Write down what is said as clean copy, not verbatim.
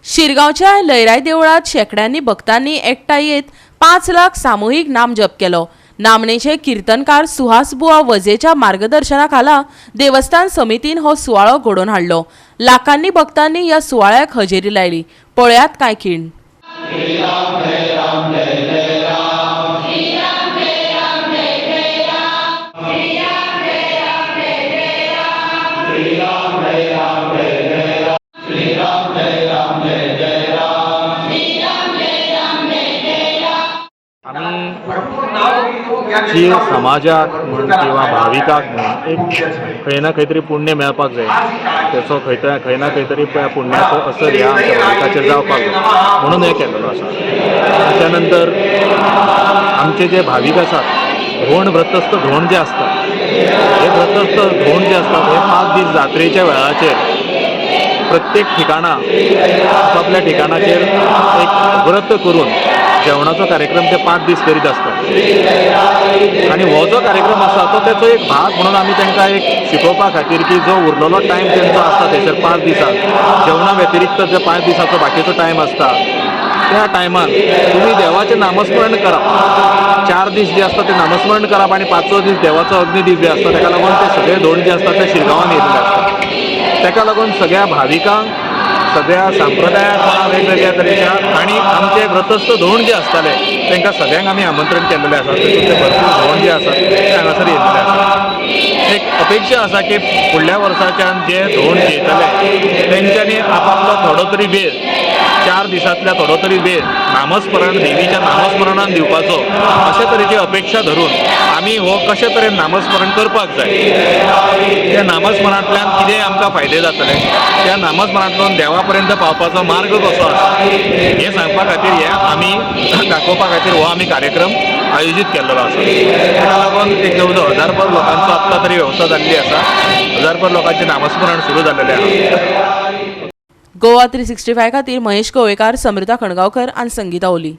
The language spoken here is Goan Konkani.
शिरगांवच्या लयराई देवळात शेंकड्यांनी भक्तांनी एकठांय येत 5 लाख सामुहीक नामजप केलो. नामनेचे किर्तनकार सुहास बुवा वझेच्या मार्गदर्शना खाला देवस्थान समितीन हो सुवाळो घडोवन हाडलो. लाखांनी भक्तांनी ह्या सुवाळ्याक हजेरी लायली. पळयात कांय खीण. आमी जी समाजाक म्हण किंवा भाविकाक म्हण एक खंय ना खंय तरी पुण्य मेळपाक जाय, तेचो खंय तरी खंय ना खंय तरी त्या पुण्याचो असर ह्या आमच्या भाविकाचेर जावपाक जाय म्हणून हें केल्लेलो आसा. त्या नंतर आमचे जे भावीक आसात, धोंड, व्रतस्थ धोंड जे आसतात, हे व्रतस्थ धोंड जे आसतात, हे 5 दीस जात्रेच्या वेळाचेर प्रत्येक ठिकाणा आपापल्या ठिकाणाचेर एक व्रत करून जेवणाचो कार्यक्रम ते 5 दीस करीत आसतात. आनी हो जो कार्यक्रम आसा, तो तेचो एक भाग म्हणून आमी तांकां एक शिकोवपा खातीर की जो उरलेलो टायम तेंचो आसता थंयसर 5 दिसांक, जेवणा व्यतिरिक्त जे 5 दिसाचो बाकीचो टायम आसता, त्या टायमान तुमी देवाचें नामस्मरण करप. 4 दीस जे आसता ते नामस्मरण करप आनी पांचवो दीस देवाचो अग्नी दीस जे आसता, ताका लागून ते सगळे धोंड जे आसता ते शिरगांवान येयल्ले आसता. ताका लागून सगळ्या भाविकांक, सगळ्या संप्रदायाक म्हणा, वेगवेगळ्या तरेच्या आनी आमचे व्रतस्थ धोंड जे आसताले, तांकां सगळ्यांक आमी आमंत्रण केल्लेलें आसा. तातूंतले भरपूर धोंड जे आसात ते हांगासर येयल्ले आसा. एक अपेक्षा आसा की फुडल्या वर्साच्यान जे धोंड येतले, तेंच्यांनी आपापलो थोडो तरी वेळ, 4 दिसांतल्या थोडो तरी वेळ नामस्मरण, देवीच्या नामस्मरणान दिवपाचो, अशे तरेची अपेक्षा धरून आमी हो कशे तरेन नामस्मरण करपाक जाय, त्या नामस्मरणांतल्यान कितें आमकां फायदे जातले, त्या नामस्मरणांतल्यान देवा पर्यंत पावपाचो मार्ग कसो आसा, हें सांगपा खातीर, हें आमी दाखोवपा खातीर हो आमी कार्यक्रम आयोजीत केल्लो आसा. ताका लागून एक जवळ जवळ हजारभर लोकांचो आत्तां तरी वेवस्था जाल्ली आसा. हजारभर लोकांचें नामस्मरण सुरू जाल्लेलें आसा. गोवा 365 खातीर महेश गोवेकार, समृता खणगांवकर आनी संगीता ओली.